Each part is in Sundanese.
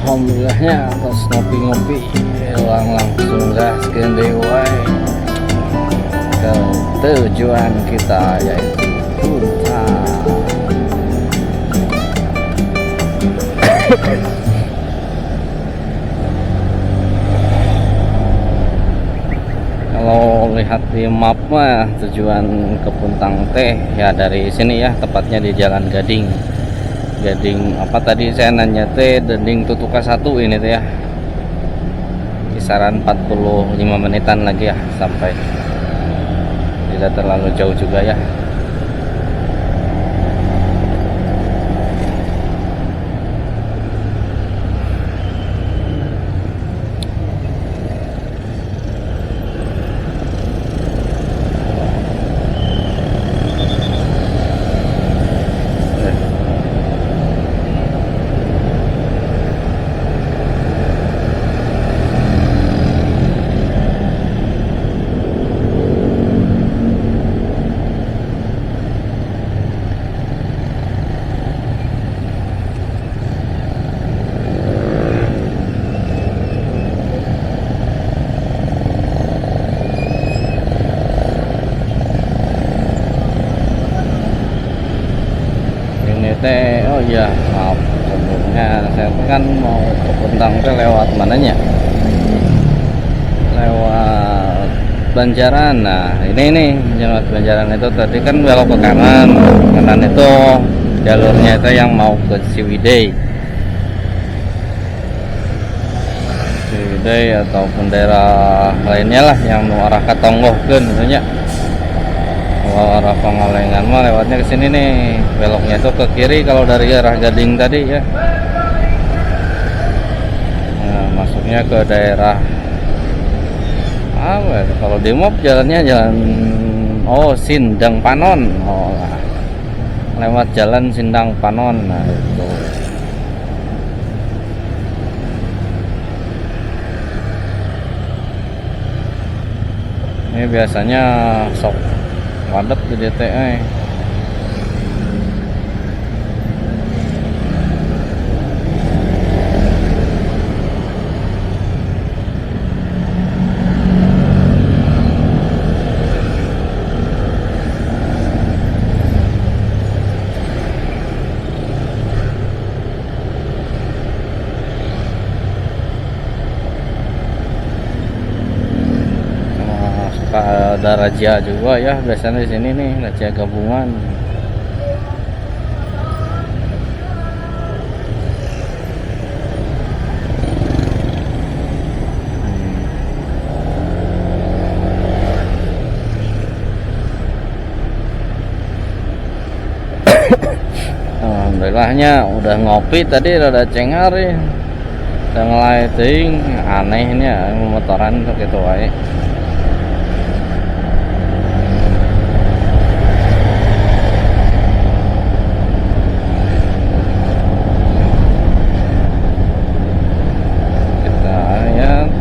Alhamdulillahnya atas ngopi-ngopi langsung gaskeun deui wae ke tujuan kita, yaitu Puntang. Kalau lihat di map mah tujuan ke Puntang teh ya dari sini ya, tepatnya di Jalan Gading. Gading apa tadi saya nanya teh, Gading Tutuka 1 ini teh ya. Kisaran 45 menitan lagi ya sampai. Tidak terlalu jauh juga ya. Teh, oh iya maaf, sebelumnya saya kan mau ke Puntang teh lewat mananya, lewat Banjaran. Nah ini nih lewat Banjaran itu tadi kan belok ke kanan, kanan itu jalurnya itu yang mau ke Ciwidey, Ciwidey ataupun daerah lainnya lah yang mau arah ke Tonggohkeun tentunya. Kalau arah Pangalengan mah lewatnya ke sini nih, beloknya itu ke kiri kalau dari arah Gading tadi ya. Nah, masuknya ke daerah apa ya? Kalau di map jalannya jalan oh Sindang Panon. Oh lah. Lewat jalan Sindang Panon. Nah, itu. Ini biasanya sok padat di DTE. Ada razia juga ya biasanya di sini nih, razia gabungan. Alhamdulillahnya udah ngopi tadi rada cengar ya. Udah ngelighting anehnya motoran tuh gitu wae.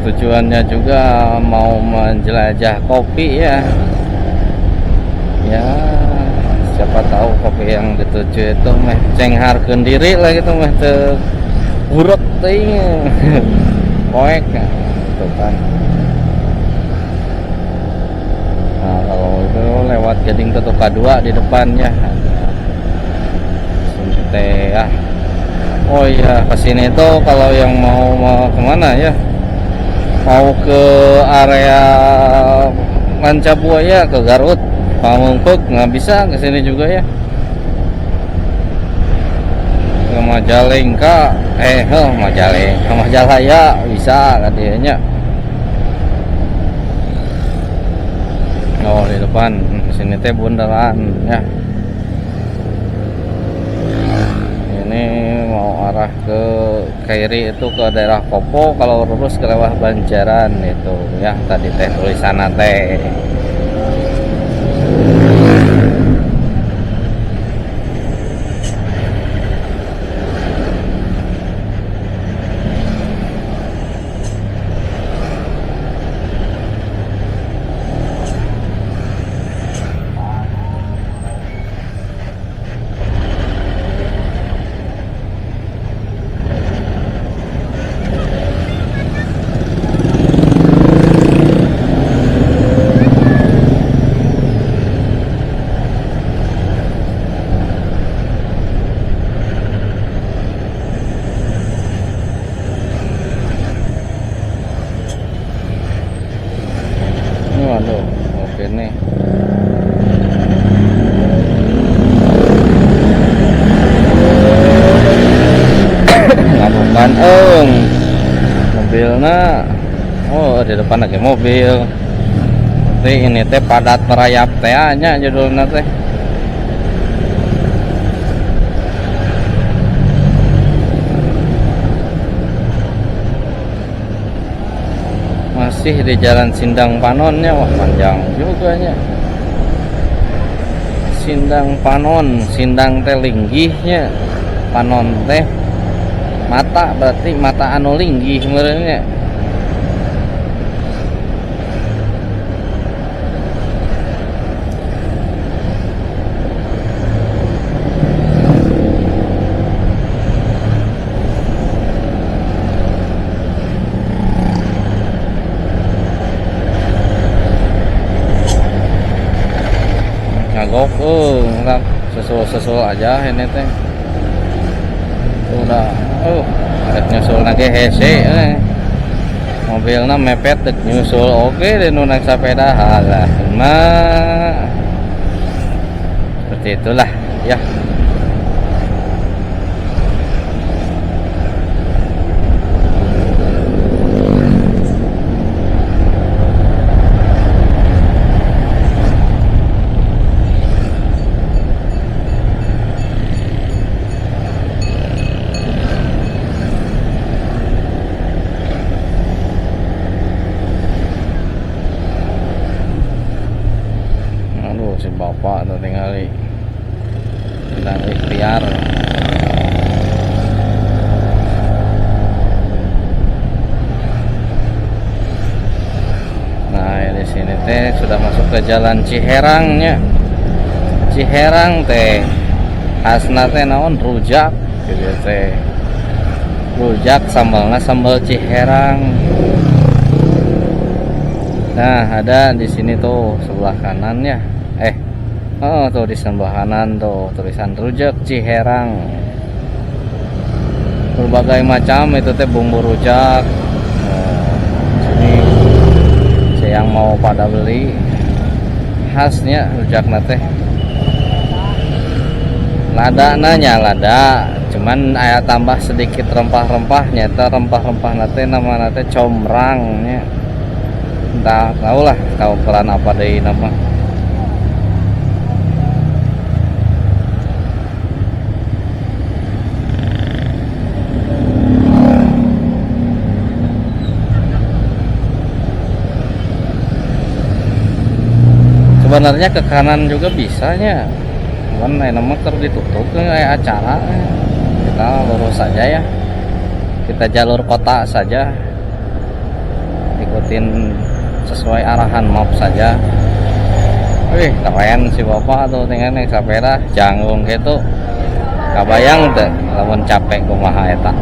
Tujuannya juga mau menjelajah kopi ya. Ya, siapa tahu kopi yang dituju itu meh cengharkeun diri lah gitu, meh teu burek teuing. Poek gitu kan. Nah, kalau itu lewat Gading Tutuka 2 di depannya. Sini teh ya. Oh iya, ke sini tuh kalau yang mau kemana ya? Mau ke area Rancabuaya, ke Garut, Pamengpeuk nggak bisa ke sini juga ya. Ke Majalengka, Majalengka, Majalaya bisa katanya. Oh di depan sini teh bundaran ya. Ini mau arah ke kiri itu ke daerah Kopo, kalau lurus ke lewat Banjaran itu ya tadi teh tulisan teh. Kan eng mobilna, oh di depan lagi mobil. Tapi ini teh padat merayap teh nya judulna teh. Masih di Jalan Sindang Panonnya, wah panjang juga nya. Sindang Panon, Sindang teh linggihnya, Panon teh mata, berarti mata anu linggih meureunnya. Ngagok, susul-susul aja ini teh. Udah, rek nyusul lagi hese, Mobilna mepet rek nyusul oke deh nu naik sepeda, halah mah. Seperti itulah ya. Si bapak tuh tinggali sedang ikhtiar. Nah, di sini teh sudah masuk ke Jalan Ciherangnya. Ciherang teh khasna teh naon, rujak gitu teh. Rujak sambalna sambal Ciherang. Nah, ada di sini tuh sebelah kanan ya. Oh tuh di sebelah kanan tuh tulisan rujak Ciherang. Berbagai macam itu teh bumbu rujak. Nah, sini yang mau pada beli khasnya rujak teh. Lada nanya lada, cuman aya tambah sedikit rempah-rempahnya, eta rempah-rempah nate nama nate comrangnya. Entah tahu lah, tahu peran apa deui nama. Sebenarnya ke kanan juga bisanya, cuman enak mah keur ditutup kayak acara. Kita lurus saja ya, kita jalur kota saja, ikutin sesuai arahan map saja. Wih, keren si bapak tuh tinggal naik sepeda janggung gitu. Kabayang teh lamun capek kumaha eta.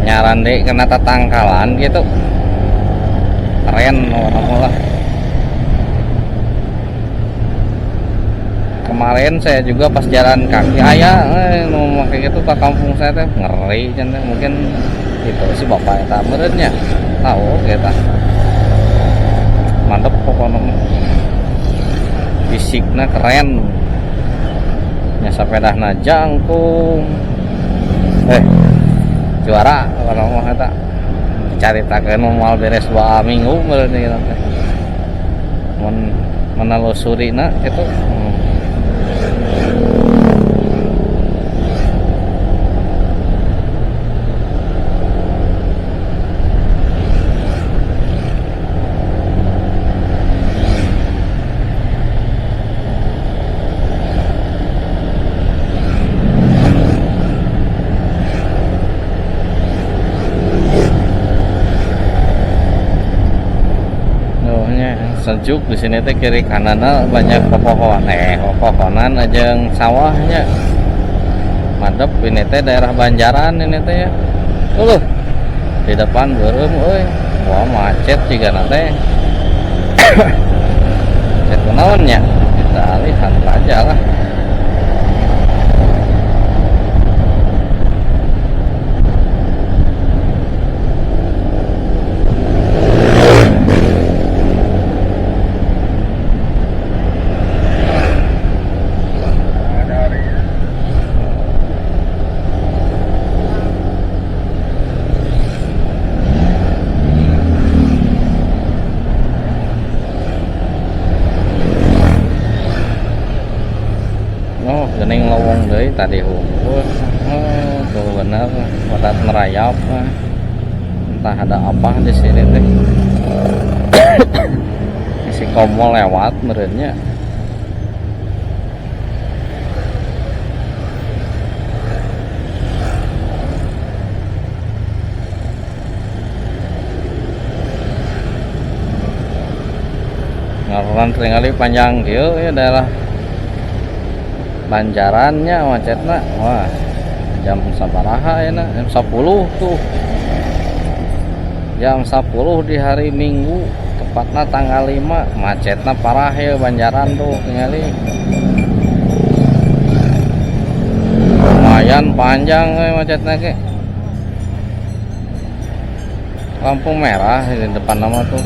Nyaran deui kena tatangkalan gitu. Keren orang lah. Kemarin saya juga pas jalan kaki ayah, mau kayak gitu ke kampung saya teh ngeri cenah, mungkin itu si bapak eta meureunnya tahu kita. Mantep pokoknya, fisiknya keren nya, sepedahna jangkung, juara kalau mau eta caritakeun moal beres 2 minggu meureun ieu teh. Mun menelusurina gitu. Sejuk di sini teh, kiri kanannya banyak pepohonan, pepohonan aja yang sawahnya. Mantep ini teh daerah Banjaran ini teh ya. Uluh, di depan beureum euy. Wah, macet juga nanti. Macet kunaonnya? Kita lihat aja lah. Tadi hungkul. Oh, tuh bener padat merayap. Entah ada apa di sini teh. Si komo lewat merenya. Ngaran tinggali panjang kieu ya daerah Banjarannya macetna. Wah, jam sabaraha ya na? Jam 10 tuh. Jam 10 di hari Minggu, tepatnya tanggal 5, macetna parah ya Banjaran tuh tinggali. Lumayan panjang ya macetna ke. Lampu merah di depan nama tuh.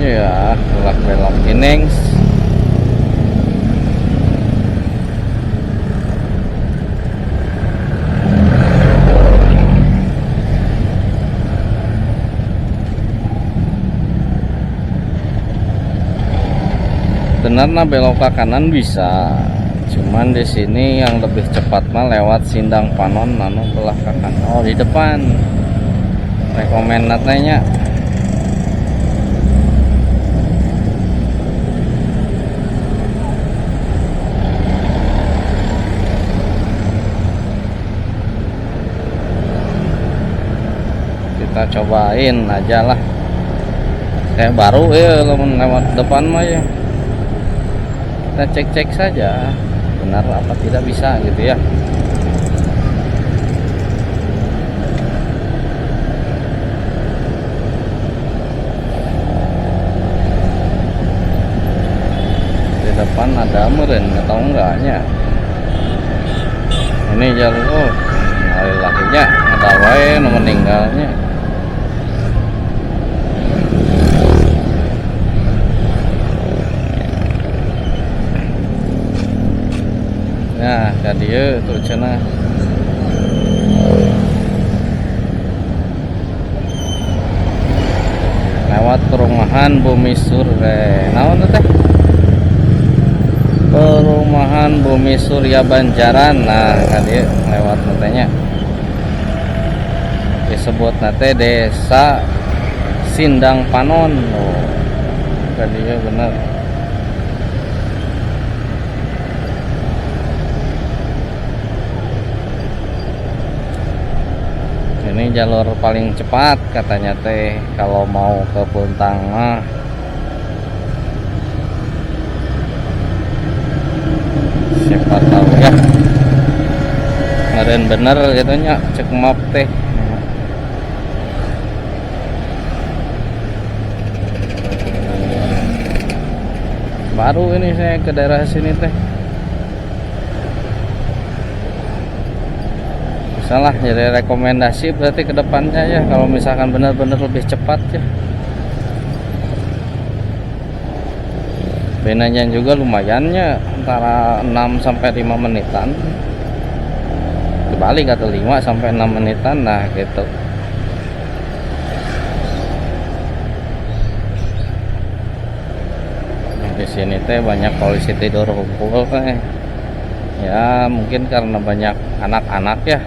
Ya, belok-belok ini. Benar belok ke kanan bisa, cuman di sini yang lebih cepat mah lewat Sindang Panon, anu belah ke kanan. Oh, di depan. Rekomendatnya. Kita cobain aja lah. Kayak baru ya lewat depan mah ya. Kita cek-cek saja benar apa tidak bisa gitu ya. Di depan ada meren atau enggaknya. Ini jalur, oh, lakinya ada wae nu meninggalnya. Nah, tadi ya tuh cenah. Lewat perumahan Bumi Surya. Naon teh? Perumahan Bumi Surya Banjaran. Nah, tadi lewat nantinya. Disebut nanti Desa Sindang Panon. Oh, tadi ya benar. Ini jalur paling cepat katanya teh kalau mau ke Puntang mah. Siapa tahu ya. Ngeren bener gitu nya cek map teh. Baru ini saya ke daerah sini teh. Salah jadi rekomendasi berarti ke depannya ya kalau misalkan benar-benar lebih cepat ya. Bedanya juga lumayannya antara 6 sampai 5 menitan. Dibalik atau 5 sampai 6 menitan nah gitu. Nah, di sini teh banyak polisi tidur kumpul teh. Ya mungkin karena banyak anak-anak ya.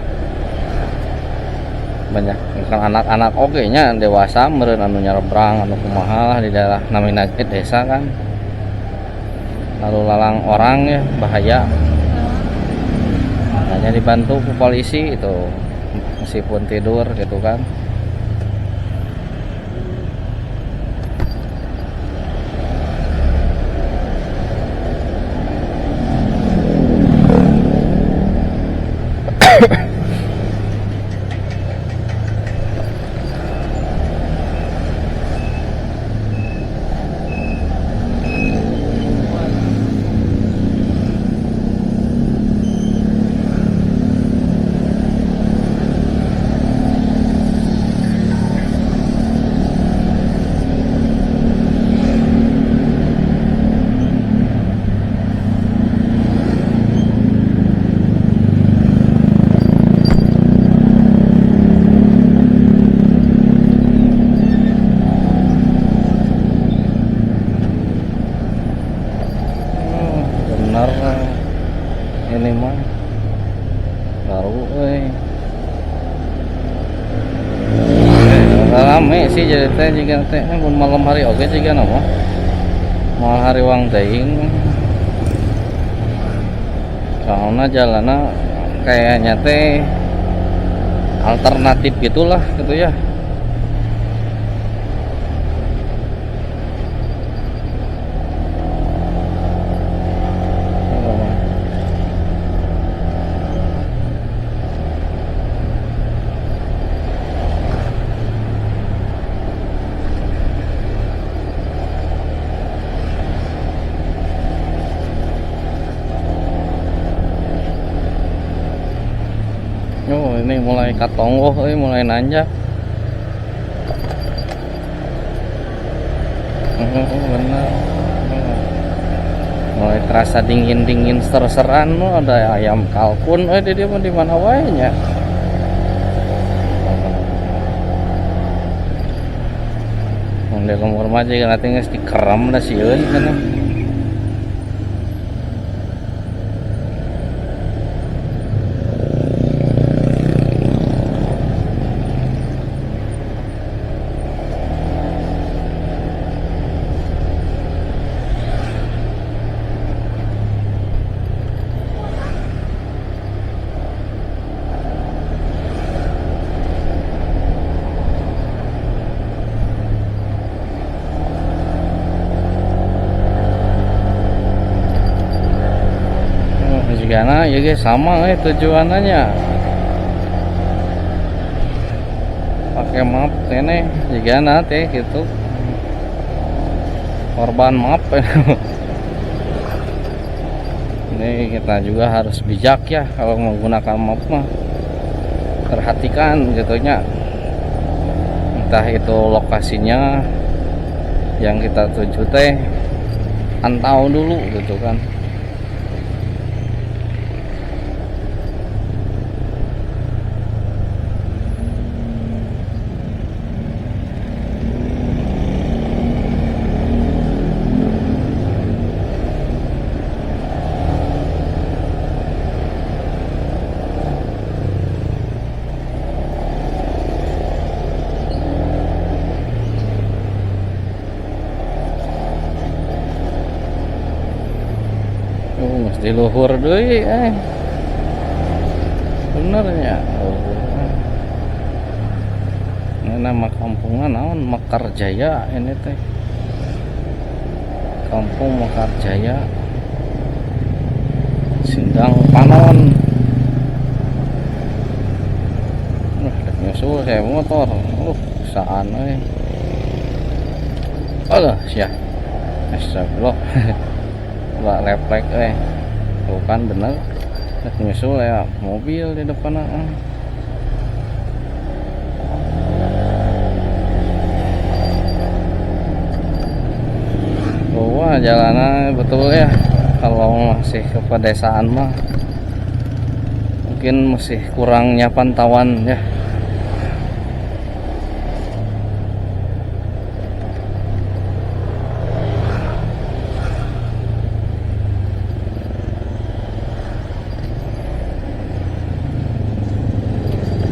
Banyak bukan anak-anak oke nya dewasa meureun anu nyarebrang anu kumaha lah di daerah namina ge desa kan. Lalu lalang orang ya bahaya. Makanya dibantu ku polisi itu meskipun tidur gitu kan. Bener ini mah baru euy. Rame sih jadi teh jiga teh mun malam hari oge jiga mah. Malam hari wang teuing. Soalnya jalannya kayaknya teh alternatif gitulah gitu ya. Oh, ini mulai katonggoh, mulai nanjak. Bener. Mulai terasa dingin-dingin ser-seran. Oh, ada ayam kalkun. Dia mah di mana wae nya. Mun di lembur mah jiga nanti geus dikerem da sieun cenah. Karena ya guys sama tujuannya pakai map ini jika nanti gitu korban map. Ini kita juga harus bijak ya kalau menggunakan map mah, perhatikan gitunya, entah itu lokasinya yang kita tuju teh pantau dulu gitu kan. Di luhur deui bener nya. Ini nama kampungnya naon, Mekarjaya ini teh. Kampung Mekarjaya Sindang Panon. Nyusul saya motor. Saan euy. Alah sia. Astagfirullah. Mbak refleks Bukan bener. Nyusul ya mobil di depan. Wah, jalannya betul ya. Kalau masih ke pedesaan mah mungkin masih kurangnya pantauan ya.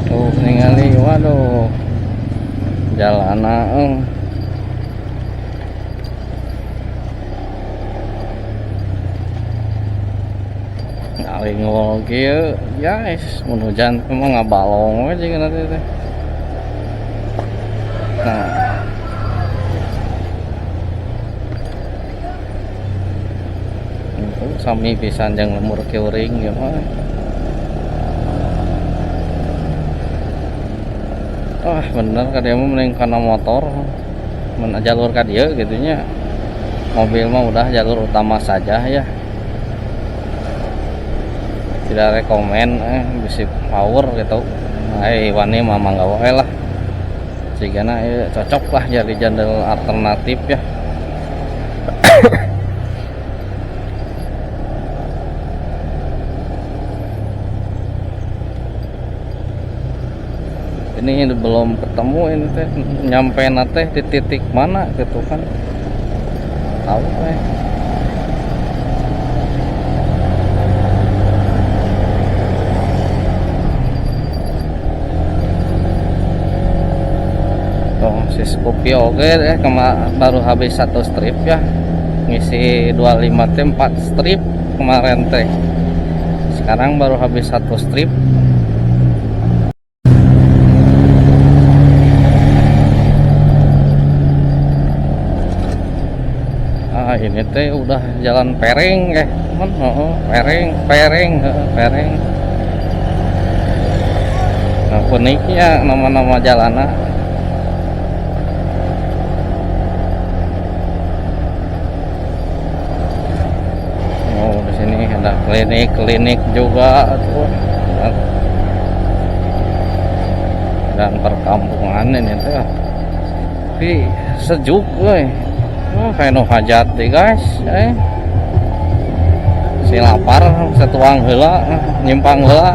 Tuh ningali, waduh, jalanan. Ngawal kieu, guys, mun hujan mah ngabalong we jeung nanti teh. Nah. Itu sami pisan jeung lemur kieuring ieu mah. Wah, bener ka dieu mah mending kana motor. Mun jalur ka dieu kitu nya. Mobil mah udah jalur utama saja ya. Tidak rekomen bisi power gitu. Wani mah mangga wae lah. Jigana cocok lah jadi jalur alternatif ya. Ini belum ketemu ini teh, nyampe teh di titik mana gitu kan. Tahu teh. Si Scoopy oke deh, baru habis 1 strip ya. Ngisi 25 teh 4 strip kemarin teh. Sekarang baru habis 1 strip. Ah, ini teh udah jalan pereng teman. Oh, pereng, pereng, heeh, pereng. Nah, uniknya nama-nama jalanan. Oh, di sini ada klinik-klinik juga tuh. Dan perkampungan ini tuh. Tapi sejuk euy. Oh, kayak nu hajat deh guys. Si lapar setuang heula, nyimpang heula.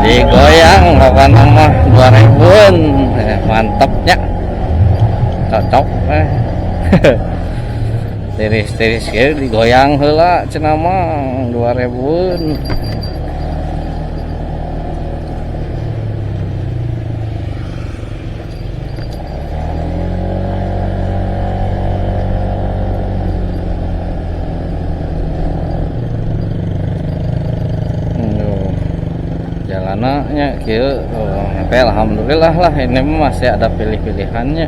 Digoyang kapan mah 2000-an. Mantapnya. Cocok. Tiris-tiris ge digoyang heula cenah mah 2000-an. Jalanannya kieu, oh, tapi alhamdulillah lah ini masih ada pilih-pilihannya.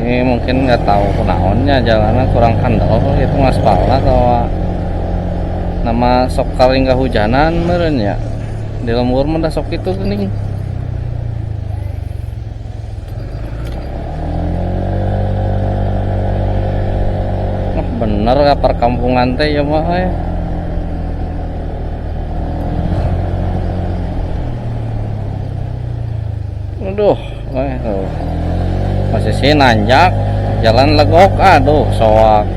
Ini mungkin nggak tahu kunaonnya, jalanan kurang kandel itu ngaspal atau nama sok kali nggak hujanan meureun ya. Di lembur mah dah sok itu geuning. Wah, bener ka perkampungan teh ya mah ya. Aduh, tuh. Posisi nanjak, jalan legok, aduh, soak.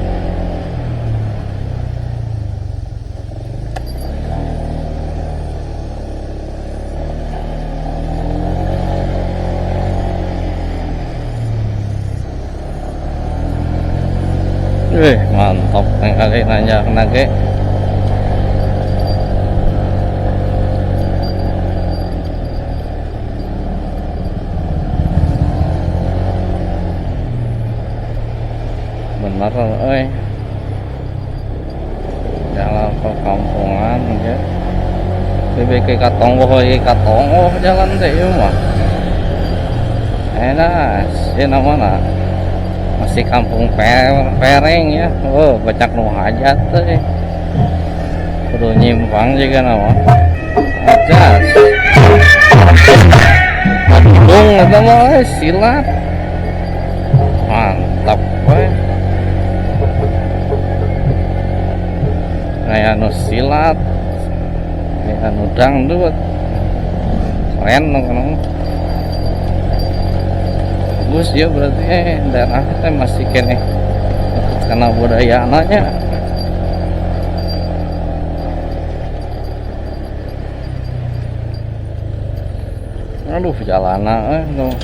Wih, mantap kali nanjak nage. Bener, euy. Jalan perkampungan ya. BBK katonggoh ieu katonggoh jalan teh ieu mah. Enak, ieu namana masih kampung pereng ya. Oh, banyak nu hajat teh. Kudu nyimpang juga nama. Hajat. Bandung eta mah silat. Mantap we. Kayak anu silat, kayak anu dangdut, keren dong. Bagus ya berarti daerah teh masih keneh karena budaya anaknya. Aduh jalanan tuh.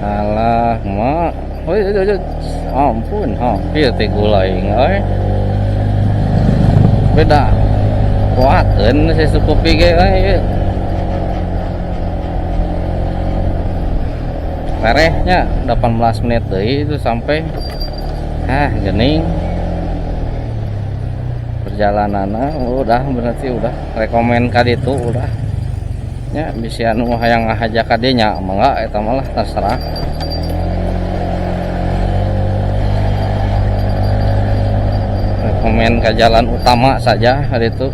Alah mak, oi, oi, oi, ampun, hampir teh gulaing euy. Beda kuateun si Scoopy ge euy. Terehnya 18 menit deui itu sampai. Ah, gening. Perjalananna udah berarti udah rekomen ka ditu udah. Nya bisi anu hayang ngahaja ka dieu nya mangga eta mah lah terserah. Rekomen ke jalan utama saja hari itu.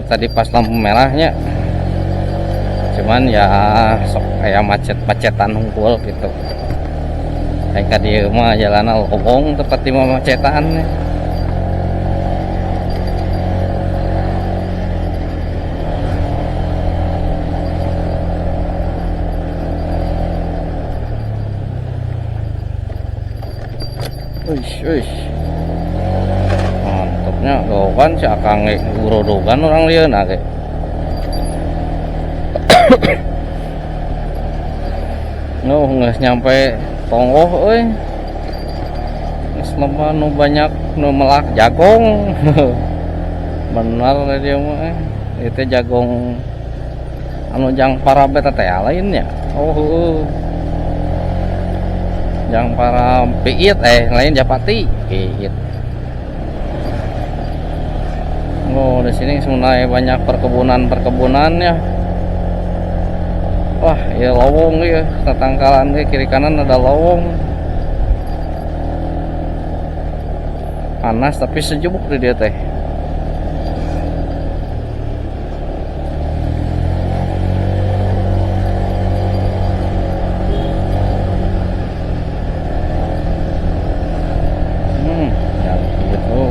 Tadi pas lampu merahnya. Cuman ya sok kayak macet-macetan hungkul gitu. Kayak ka dieu mah jalanna lobong tempat di macetan. Uish, uish. Mantapnya, dogan si akang ge urodogan orang lieun ge. Oh, nggak nyampe tonggoh euy. Geus loba nu banyak nu melak jagung. Bener dia mah itu jagung anu jang parabe teh lainnya. Oh heueuh. Jang para piit lain japati piit. Oh, di sini mulai banyak perkebunan-perkebunan ya. Wah, ya lowong ya, tetangkalan ke kiri kanan ada lowong. Panas tapi sejuk di dia teh. Ya gitu.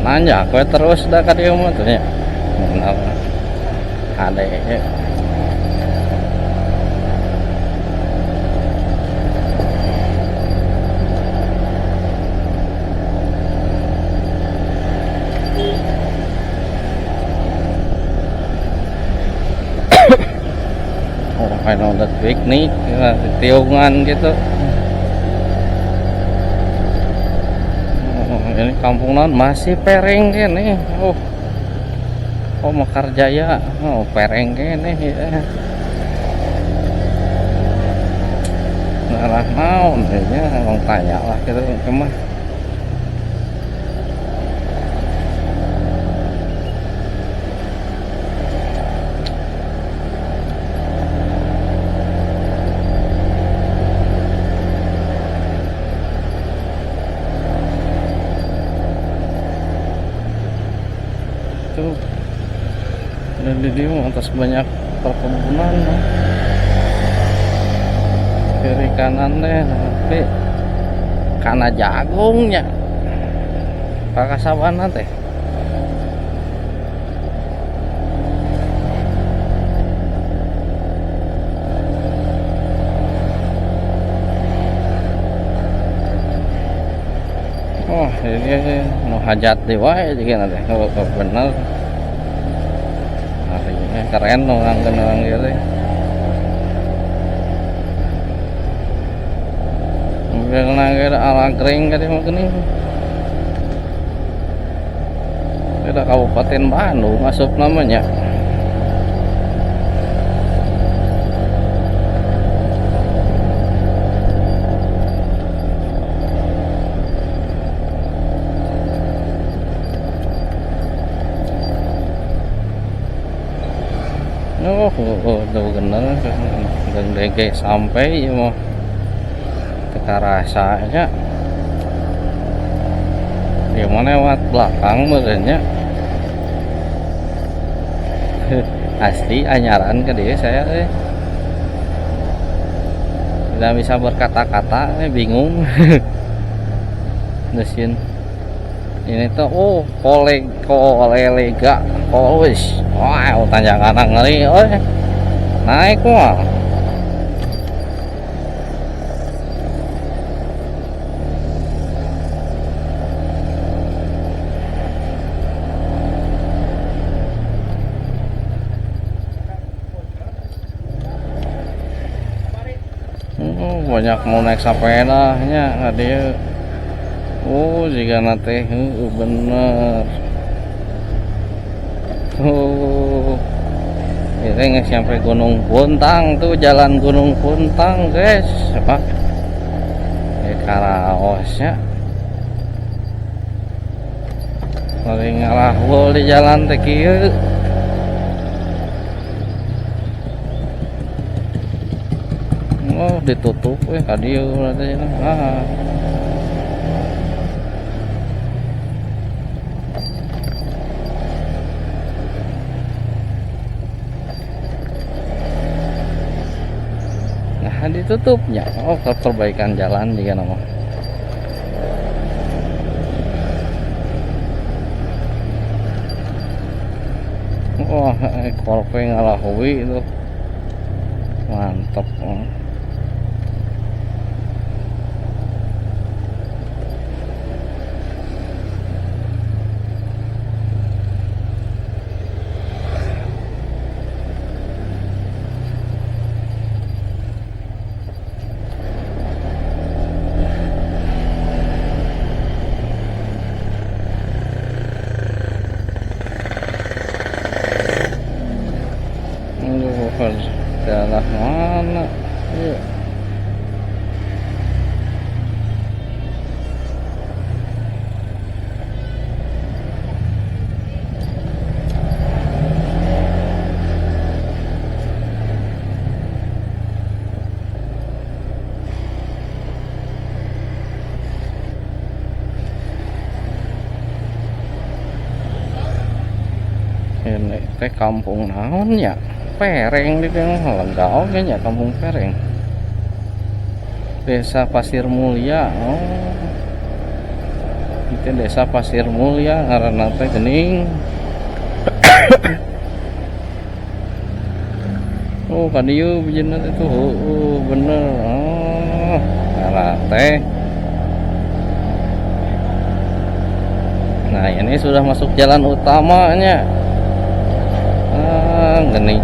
Nanya aku terus dah ka dieu mah teh nya. Benar. Ade. Oh, kayak udah piknik, tiungan gitu. Oh, ini kampung non masih pereng kene. Oh. Oh, Mekar Jaya. Oh, pereng kene ya. Nah, naon nya orang tanya lah gitu mah. Tuh. Dan di atas banyak perkebunan kiri kanan deh, tapi karena jagungnya pakasawana teh. Oh, ini mau hajat di wae juga nanti. Oh, bener. Keren orang orang gitu. Mobil nangger ala kering kali mau gini. Beda Kabupaten Bandung masuk namanya. Oh, udah bener, gede sampai ya mau teka rasanya. Dia mau lewat belakang merenya. Asli anyaran ke dia saya. Tidak bisa berkata-kata, bingung. Mesin ini tuh, oh, kolega, kolis. Wah, tanjakan ngeri, oi. Naik wah. Oh, banyak mau naik sepedanya, dia. Oh, jika nanti bener. Oh, ini nggak sampai Gunung Puntang tuh, jalan Gunung Puntang, guys. Apa? Ini karaosnya. Lagi ngarahul di jalan teh kieu. Oh, ditutup ka dieu berarti. Ah. Nah, ditutupnya. Oh, perbaikan jalan juga nama. Wah, korpe ngalahui itu. Mantap. Aduh, daerah mana? Iya. Ini teh kampung naon ya? Pereng di tengah lega oge nya kampung Pereng. Desa Pasir Mulia. Oh. Itu Desa Pasir Mulia ngaranna teh geuning. Oh, ka dieu bijieuna teh tuh. Heueuh, bener. Oh, ngaran teh. Nah, ini sudah masuk jalan utamanya. Ah, gening.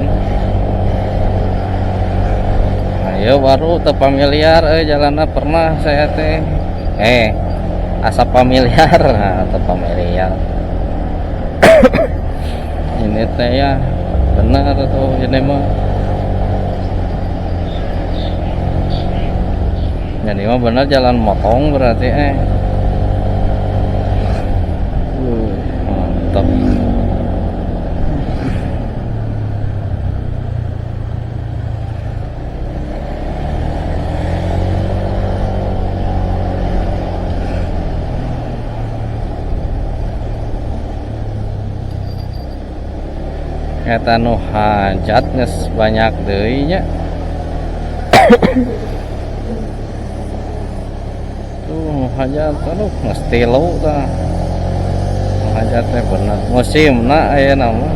Ayo baru teu familiar jalanna pernah saya teh. Asa familiar. Nah, teu familiar. Ini teh ya benar tuh ini mah. Jadi mah benar jalan motong berarti Mantap. Eta nu hajat geus banyak deui nya. Tuh nu hajat aduh geus tilu tah. Nu hajat teh bener musimna ayeuna mah.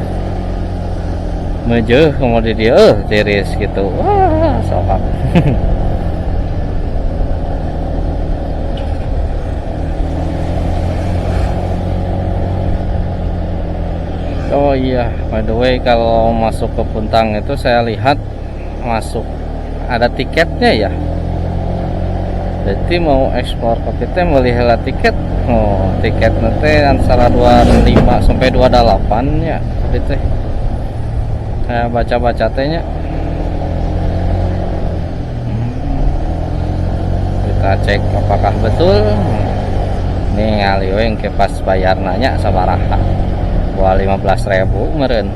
Meujeuh komo di dieu tiris gitu. Wah, sok. Oh iya, by the way kalau masuk ke Puntang itu saya lihat masuk ada tiketnya ya. Berarti mau ekspor kopi teh meuli heula tiket. Oh, tiket nanti antara 25 sampai 28 ya, tadi teh. Saya baca-baca tehnya. Kita cek apakah betul. Nih ngali we engke pas bayar nanya sabaraha. Wah, 15.000 meureun.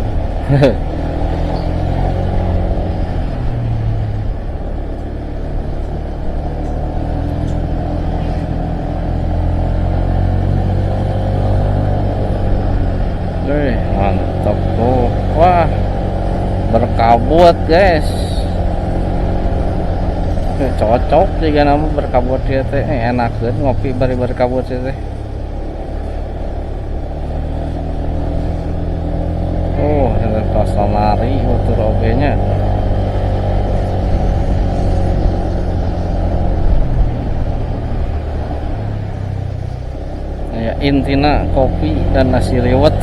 Mantap tuh. Wah, berkabut guys. Cocok juga nama berkabut dia teh. Enak banget ngopi bari berkabut dia teh. Oh, ada lari batur oge nya. Ya, intina kopi dan nasi liwet.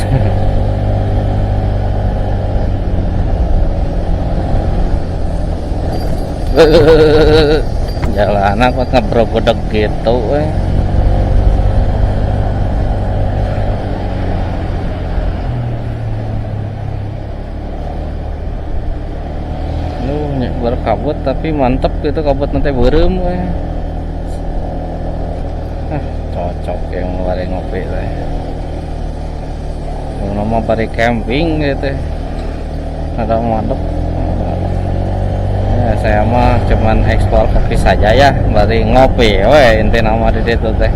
Jalanan kok ngebrobodeg gitu Berkabut tapi mantep gitu, kabut nanti beureum we. Ah, cocok yang bari ngopi teh. Yang nama bari camping gitu. Ada mantep. Ya, saya mah cuman ekspor kopi saja ya, bari ngopi we inti nama di ditu teh.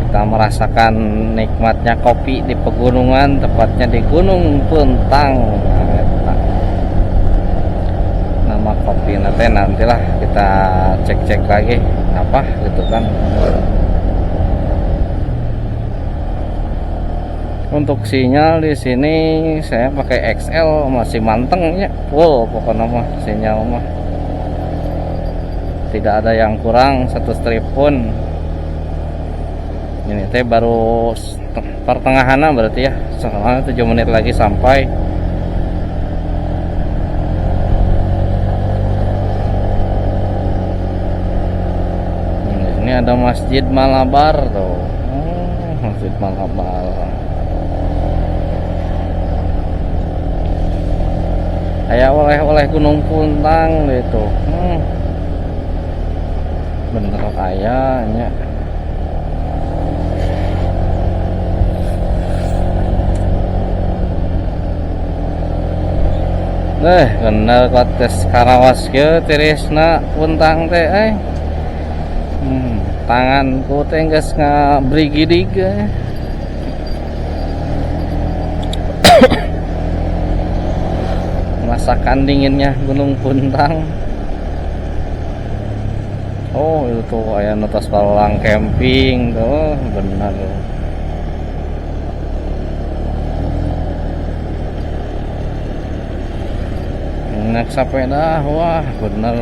Kita merasakan nikmatnya kopi di pegunungan, tepatnya di Gunung Puntang. Nama kopi nanti nantilah kita cek-cek lagi apa gitu kan. Untuk sinyal di sini saya pakai XL masih manteng ya, full pokoknya mah sinyal mah. Tidak ada yang kurang satu strip pun. Ini teh baru pertengahannya berarti ya, soalnya 7 menit lagi sampai. Ini ada Masjid Malabar tuh. Oh, Masjid Malabar. Aya oleh-oleh Gunung Puntang gitu. Bener aya nya. Bener kotes karawas kieu tirisna Puntang teh euy. Tanganku teh geus ngabrigidig euy. Masakan dinginnya Gunung Puntang. Oh, itu aya nu tos palang camping tuh, bener. Naik sepeda, wah bener.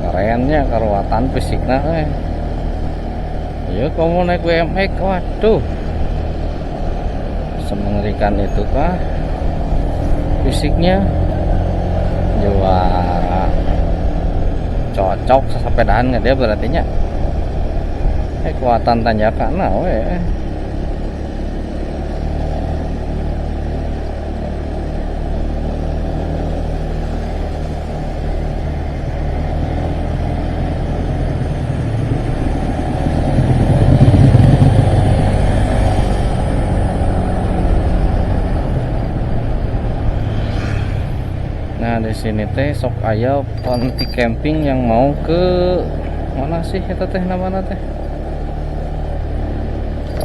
Kerennya karuatan fisikna euy. Ieu kamu naik BMX, waduh. Semengerikan itu kah fisiknya? Juara. Cocok sesepedahan nggak dia berarti nya. Kuatan tanjakan nah we. Nah, di sini teh sok aya panti camping yang mau ke mana sih eta teh namana teh?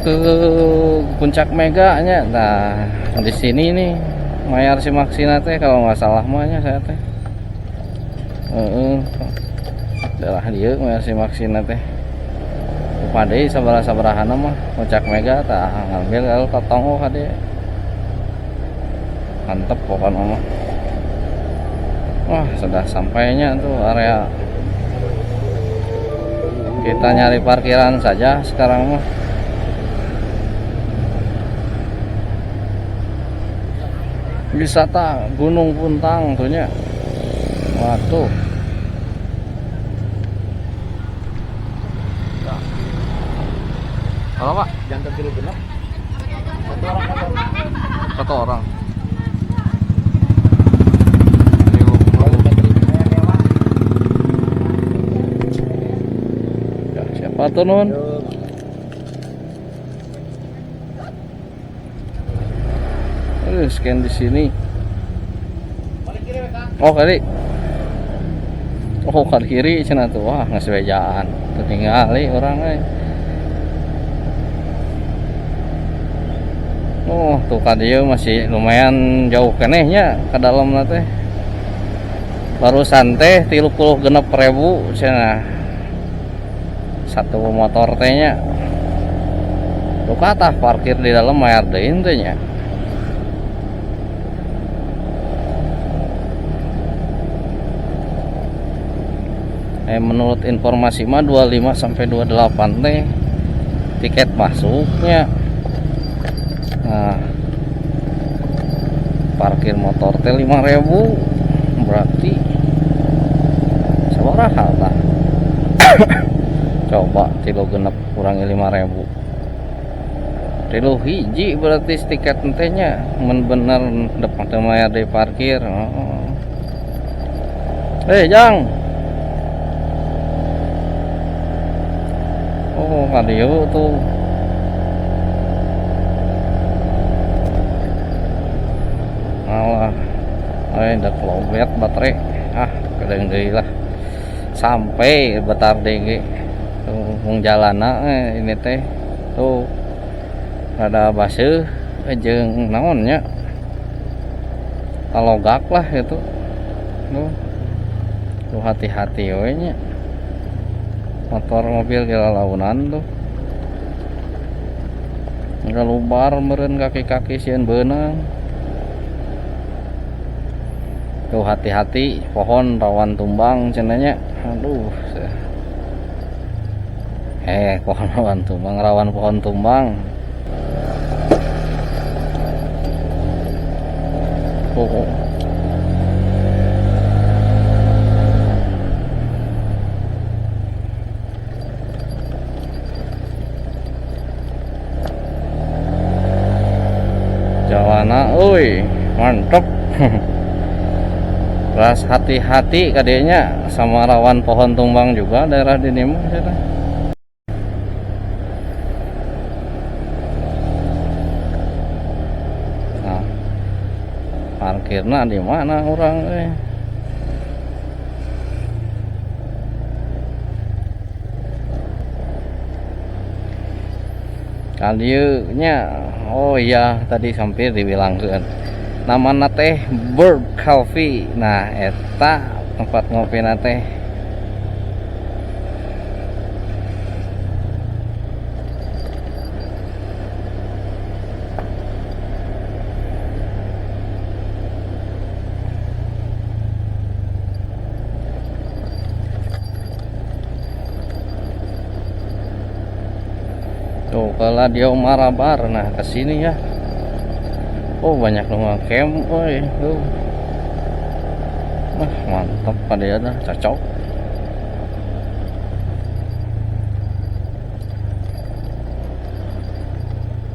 Ke Puncak Mega nya. Nah, di sini nih mayar si Maksina teh kalau nggak salah mah nya saya teh. Heeh. Dalah dieu mayar si Maksina teh. Lupa deui sabaraha-sabarahana mah Puncak Mega tah ngambil kalau tatonggo ka dieu. Mantep pokoknya mah. Wah, sudah sampainya tuh area. Kita nyari parkiran saja sekarang mah. Wisata Gunung Puntang tuh nya. Waduh. Halo, Pak. Jangan terlalu genap. Satu orang. Satu orang. Siapa tuh nun? Aduh, scan di sini. Oh kali. Oh kali kiri cenah tuh. Wah, geus bejaan. Ketinggali orang euy. Oh, tuh ka dieu masih lumayan jauh keneh nya ka dalamna teh. Barusan teh 36.000 cenah. Satu motor teh nya. Tuh kata parkir di dalam mayar deui teh nya. Menurut informasi mah 25 sampai 28 teh tiket masuknya. Nah, parkir motor teh 5.000 berarti sabaraha tah? Coba 36 kurangi 5.000. 3 hiji berarti tiket teh nya mun bener depan teh mayar di parkir. Oh. Jang. Oh, ka dieu tuh. Alah. Udah lobet baterai. Ah, kedeung deui lah. Sampai betar deui ge. Tuh, mung jalana ini teh. Tuh. Rada baseuh jeung naon nya. Talogak lah gitu. Tuh. Tuh hati-hati we nya. Motor mobil gila launan tuh. Ngalubar meureun kaki-kaki sieun beunang. Tuh hati-hati pohon rawan tumbang cenah nya. Aduh. Pohon rawan tumbang, rawan pohon tumbang. Oh. Jawana euy, mantep. Ras hati-hati kadenya sama rawan pohon tumbang juga daerah di mah cenah. Nah, parkirna di mana urang euy? Kalieu nya, oh iya tadi hampir dibilangkeun. Namana teh Bird Coffee. Nah, eta tempat ngopina teh. Tuh, ke Radio Marabar. Nah, ke sini ya. Oh, banyak rumah camp, oi. Tuh. Wah, mantap pada ya dah, cocok.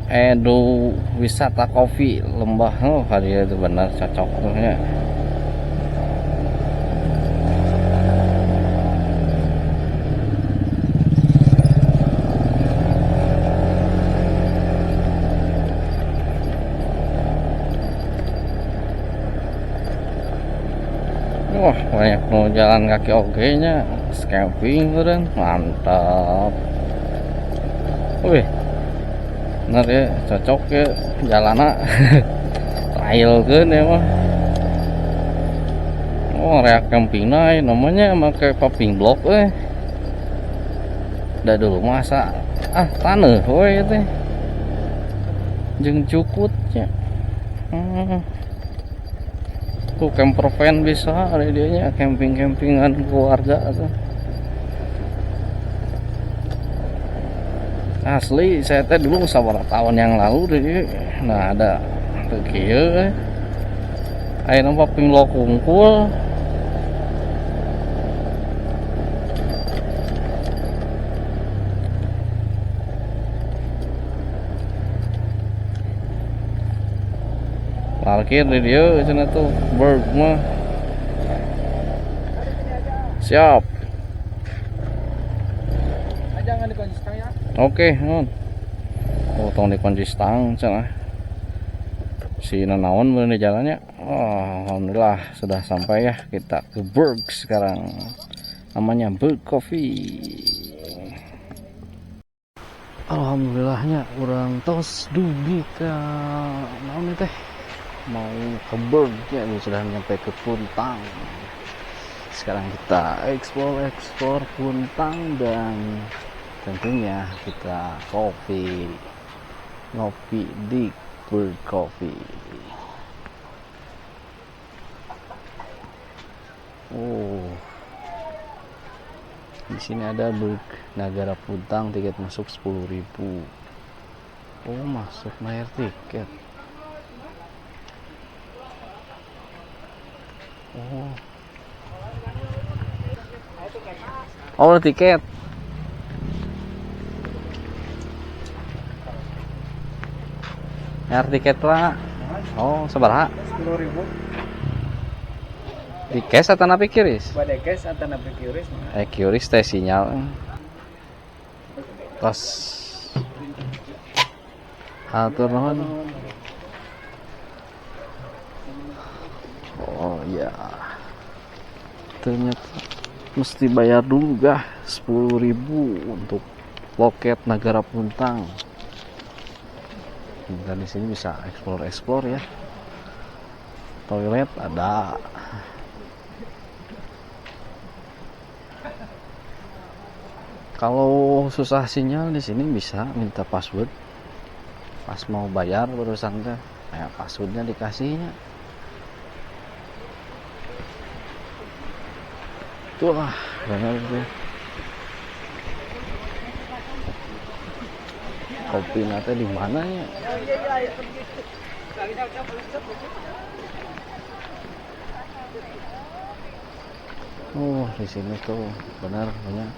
Edu wisata kopi lembah. Oh, hari itu benar cocok tuh ya. Wah, banyak mau jalan kaki oge nya, camping meureun, mantap. Wih, bener ya, cocok ya jalana. Trail keun ya mah. Oh, area camping na namanya make paving block euy. Da dulu masa taneuh we teh. Jeung cukutnya. Tuh camper van bisa ada dianya camping-campingan keluarga tuh. Asli saya teh dulu sabaraha tahun yang lalu deh. Nah, ada teu kieu eh. Ayeuna mah paving block kungkul. Parkir di dieu cenah tuh Berg mah. Siap. Jangan dikunci stang ya. Oke, nun. Oh, tong dikunci stang cenah. Si nanaon bener di jalannya. Oh, alhamdulillah sudah sampai ya kita ke Berg sekarang. Namanya Berg Coffee. Alhamdulillahnya urang tos dugi ka naon teh? Mau ke Berg ya, ini sudah nyampe ke Puntang. Sekarang kita explore-explore Puntang dan tentunya kita ngopi di Berg Coffee. Oh, di sini ada Berg Nagara Puntang, tiket masuk 10.000. Oh, masuk bayar tiket. Oh. Oh, tiket. Bayar tiket lah. Oh, sabaraha? 10.000. Di cash atau napi QRIS? Bade cash atau napi QRIS? QRIS teh sinyal. Tos. Hatur nuhun. Oh ya, ternyata mesti bayar dulu gah 10.000 untuk loket Nagara Puntang. Dan di sini bisa explore-explore ya. Toilet ada. Kalau susah sinyal di sini bisa minta password. Pas mau bayar barusan teh, ya passwordnya dikasihnya. Tuh lah, benar tuh. Kopi nate di mana ya? Oh, di sini tuh benar banyak.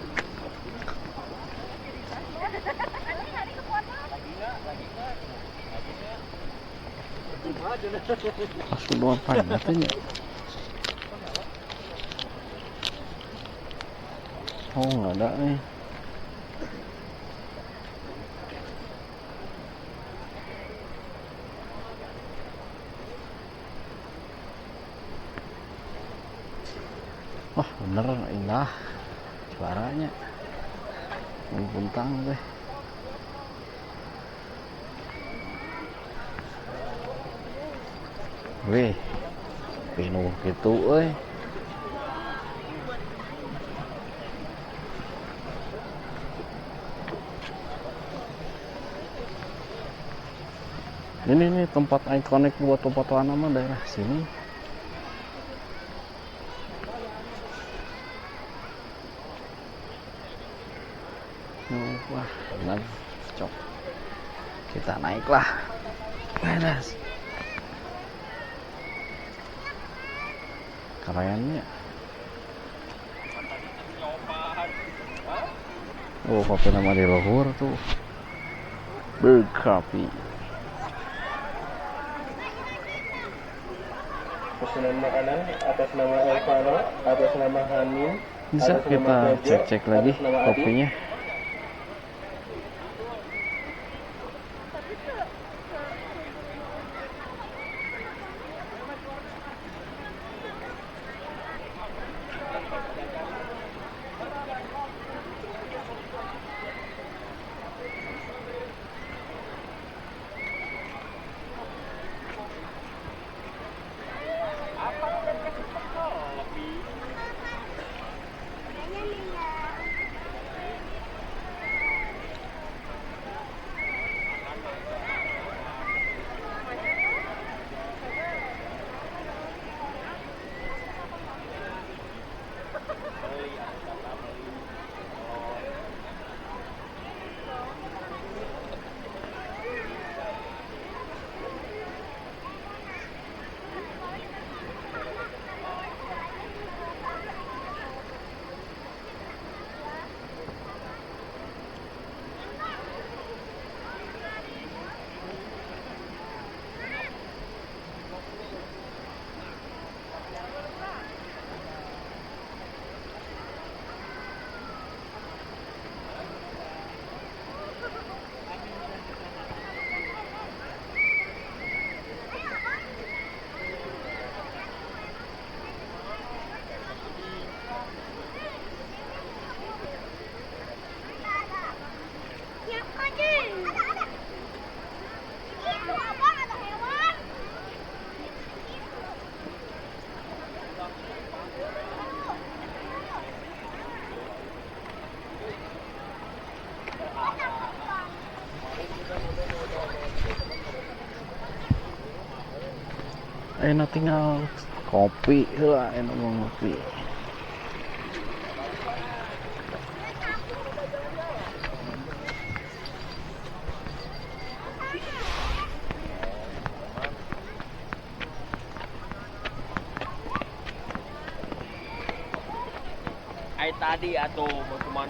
Pas kudu apa katanya? Oh, nggak ada nih. Wah, bener indah suaranya. Puntang deh. Wih, pinuh gitu euy. Ini nih tempat ikonik buat fotoan nama daerah sini. Wah, benar, cok. Kita naiklah. Beres. Kerennya. Oh, kopi nama di luhur tuh. Berkopi. Pesanan makanan atas nama Elvano, atas nama Hanin. Bisa kita cek-cek lagi kopinya. Enak tinggal kopi lah, enak mau ngopi. Ai tadi atau cuman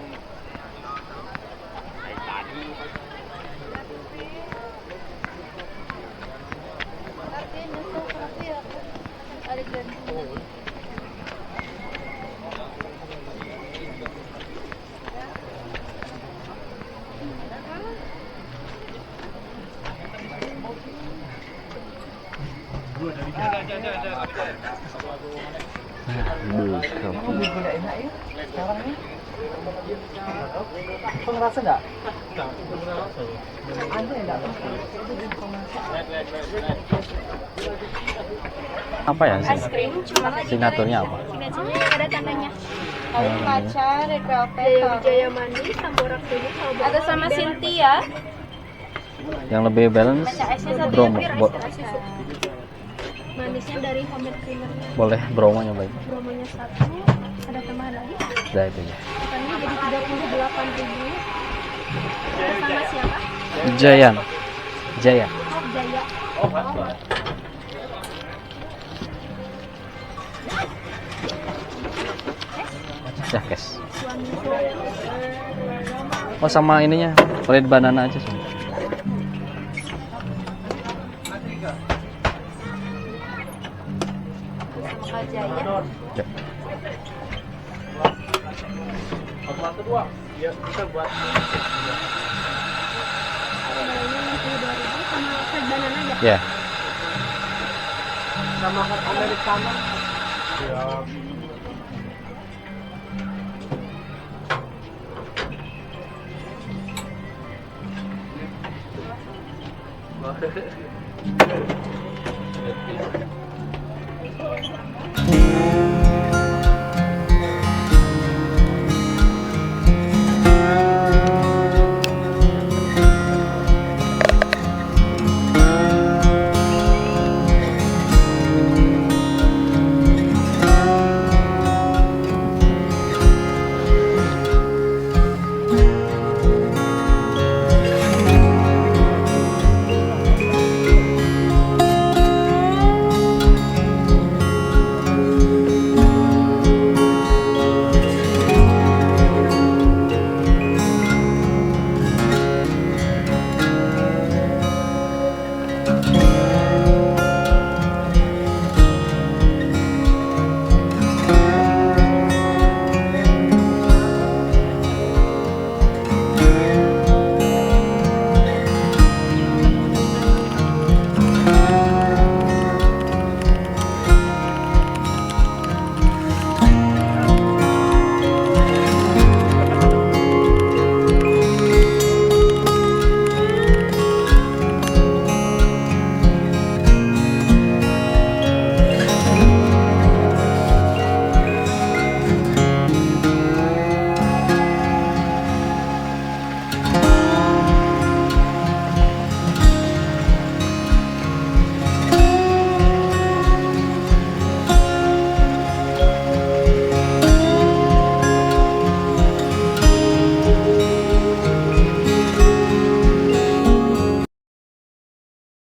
ai tadi. Ngerasa nggak? Ada nggak? Apa ya? Es krim, cuma signaturnya apa? Signaturnya ada tandanya. Kawin pacar, red velvet, Jaya manis, samborak dulu, atau sama Cynthia. Yang lebih balance, bromo. Manisnya dari homemade creamer. Boleh bromo nyobain. Bromonya satu, ada tambahan lagi? Udah itu ya. Totalnya jadi 38.000. Sama siapa? Jayan. Jaya. Oh, Jaya. Oh. Ya, cash. Oh, sama ininya, red banana aja sih. Sama Kak Jaya. Ya. Satu dua. Ya, kita buat. Kembalinya 62.000 sama red banana ya. Ya. Sama hot americano. Ya.